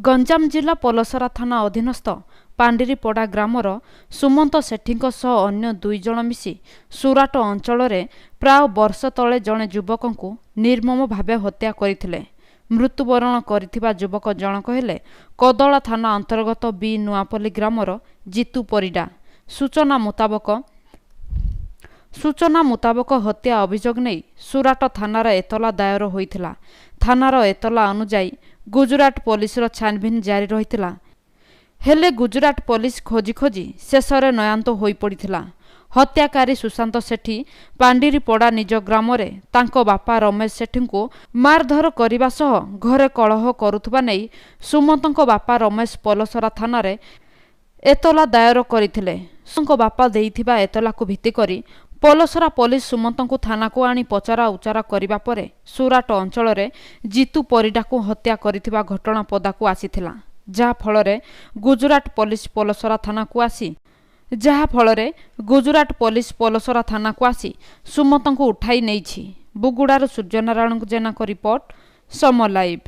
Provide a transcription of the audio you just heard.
ଗଞ୍ଜାମ ଜିଲ୍ଲା ପଲସରା ଥାନା ଅଧୀନସ୍ଥ ପାଣ୍ଡିରିପଡ଼ା ଗ୍ରାମର ସୁମନ୍ତ ସେଠୀଙ୍କ ସହ ଅନ୍ୟ 2 ଜଣ ମିଶି ସୁରାଟ ଅଞ୍ଚଳରେ ପ୍ରାୟ ବର୍ଷ ତଳେ ଜଣେ ଯୁବକଙ୍କୁ ନିର୍ମମ ଭାବେ ହତ୍ୟା କରିଥିଲେ। ମୃତ୍ୟୁବରଣ କରିଥିବା ଯୁବକ ଜଣକ ହେଲେ କଦଳା ଥାନା ଅନ୍ତର୍ଗତ ବି ନୂଆପଲ୍ଲୀ ଗ୍ରାମର ଜିତୁ ପରିଡ଼ା। ସୂଚନା ମୁତାବକ, ହତ୍ୟା ଅଭିଯୋଗ ନେଇ ସୁରାଟ ଥାନାରେ ଏତଲା ଦାୟର ହୋଇଥିଲା। ଥାନାର ଏତଲା ଅନୁଯାୟୀ ଗୁଜୁରାଟ ପୋଲିସର ଛାନଭିନ ଜାରି ରହିଥିଲା। ହେଲେ ଗୁଜୁରାଟ ପୋଲିସ ଖୋଜି ଖୋଜି ଶେଷରେ ନୟାନ୍ତ ହୋଇପଡ଼ିଥିଲା। ହତ୍ୟାକାରୀ ସୁଶାନ୍ତ ସେଠୀ ପାଣ୍ଡିରିପଡ଼ା ନିଜ ଗ୍ରାମରେ ତାଙ୍କ ବାପା ରମେଶ ସେଠୀଙ୍କୁ ମାରଧର କରିବା ସହ ଘରେ କଳହ କରୁଥିବା ନେଇ ସୁମନ୍ତଙ୍କ ବାପା ରମେଶ ପଲସରା ଥାନାରେ ଏତଲା ଦାୟର କରିଥିଲେ। ସୁମନ୍ତଙ୍କ ବାପା ଦେଇଥିବା ଏତଲାକୁ ଭିତ୍ତିକରି ପଲସରା ପୋଲିସ ସୁମନ୍ତଙ୍କୁ ଥାନାକୁ ଆଣି ପଚରା ଉଚରା କରିବା ପରେ ସୁରାଟ ଅଞ୍ଚଳରେ ଜିତୁ ପରିଡ଼ାକୁ ହତ୍ୟା କରିଥିବା ଘଟଣା ପଦାକୁ ଆସିଥିଲା। ଯାହାଫଳରେ ଗୁଜୁରାଟ ପୋଲିସ ପଲସରା ଥାନାକୁ ଆସି ଯାହାଫଳରେ ଗୁଜୁରାଟ ପୋଲିସ ପଲସରା ଥାନାକୁ ଆସି ସୁମନ୍ତଙ୍କୁ ଉଠାଇ ନେଇଛି। ବୁଗୁଡ଼ାରୁ ସୂର୍ଯ୍ୟନାରାୟଣ ଜେନାଙ୍କ ରିପୋର୍ଟ, ସମ ଲାଇଭ୍।